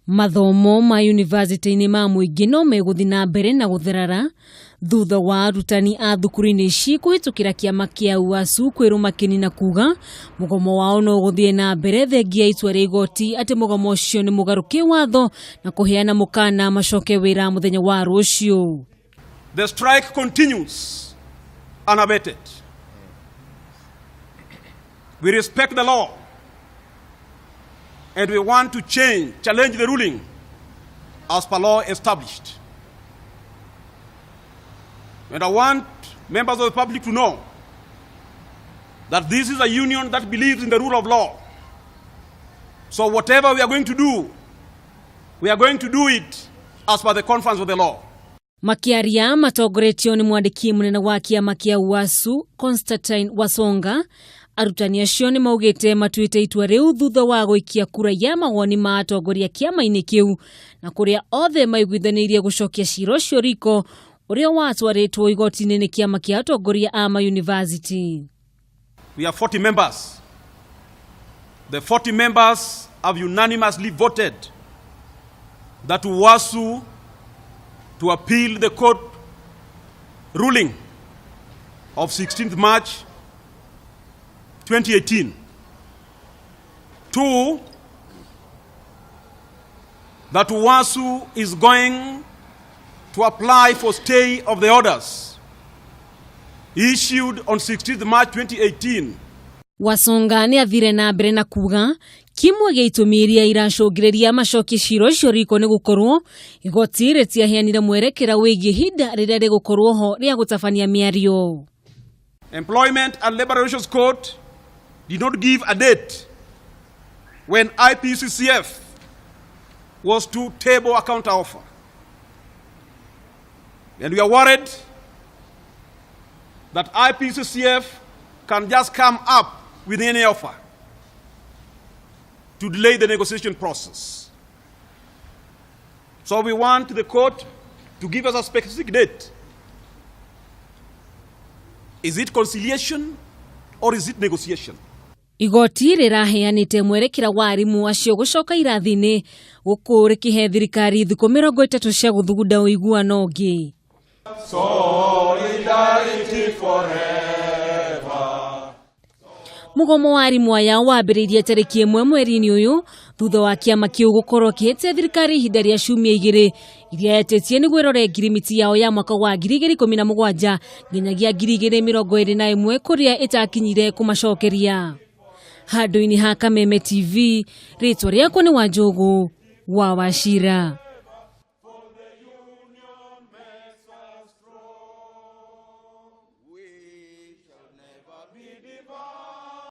Mathomo ma yunivasĩtĩ-inĩ ma mũingĩ no megũthiĩ na mbere na gũtherara thutha wa arutani a thukuru-inĩ ici kũhĩtũkĩra kĩama kĩa UASU kwĩrũma kĩni na kuga mũgomo wao no ũgũthiĩ na mbere thengia itua rĩa igoti atĩ mũgomo ũcio nĩ mũgarũ kĩwatho na kũheana mũkana macoke wĩra mũthenya wa rũciũ. The strike continues unabated. We respect the law and we want to challenge the ruling as per law established. And I want members of the public to know that this is a union that believes in the rule of law. So whatever we are going to do, we are going to do it as per the confines of the law. Makĩaria matongoretio nĩ mwandĩki mũnene wa kĩama kĩa UASU Constantine Wasonga, arutani acio nĩ maugĩte matuĩte itua rĩu thutha wa gũikia kura ya mawoni ma atongoria kĩama-inĩ kĩu na kũrĩa othe maiguithanĩirie gũcokia cira ũcio riko ũrĩa watwarĩtwo igoti-inĩ nĩ kĩama kĩa atongoria a mayunivasĩtĩ. We have 40 members. The 40 members have unanimously voted that UASU to appeal the court ruling of 16th March 2018. Two, that UASU is going to apply for stay of the orders issued on 16th March 2018. Wasonga nĩ athire na mbere na kuga kimwe gĩa itũmi iria iracũngĩrĩria macokie cira ũcio riko nĩ gũkorwo igoti rĩtiaheanire mwerekera wĩgiĩ ihinda rĩrĩa rĩgũkorwo ho rĩa gũtabania mĩario. Employment and Labor Relations Court did not give a date when IPUCCF was to table a counter offer. And we are worried that IPUCCF can just come up with any offer to delay the negotiation process. So we want the court to give us a specific date. Is it conciliation or is it negotiation? Igoti rĩraheanĩte mwerekera wa arimũ acio gũcoka irathi-inĩ gũkũ rĩkĩhe thirikari thikũ 30 cia gũthugunda ũiguano ũngĩ. Solidarity forever. Mũgomo wa arimũ aya wambĩrĩirie tarĩki 1 mweri-inĩ ũyũ thutha wa kĩama kĩu gũkorwo kĩhĩte thirikari ihinda rĩa ciumia 2 iria yetĩtie nĩguo ĩrore ngirimiti yao ya mwaka wa 2017 nginyagia 2021 kũrĩa ĩtakinyire kũmacokeria. Handũ-inĩ ha Kameme TV, rĩtwa rĩakwa nĩ Wanjũgũ wa Wachira.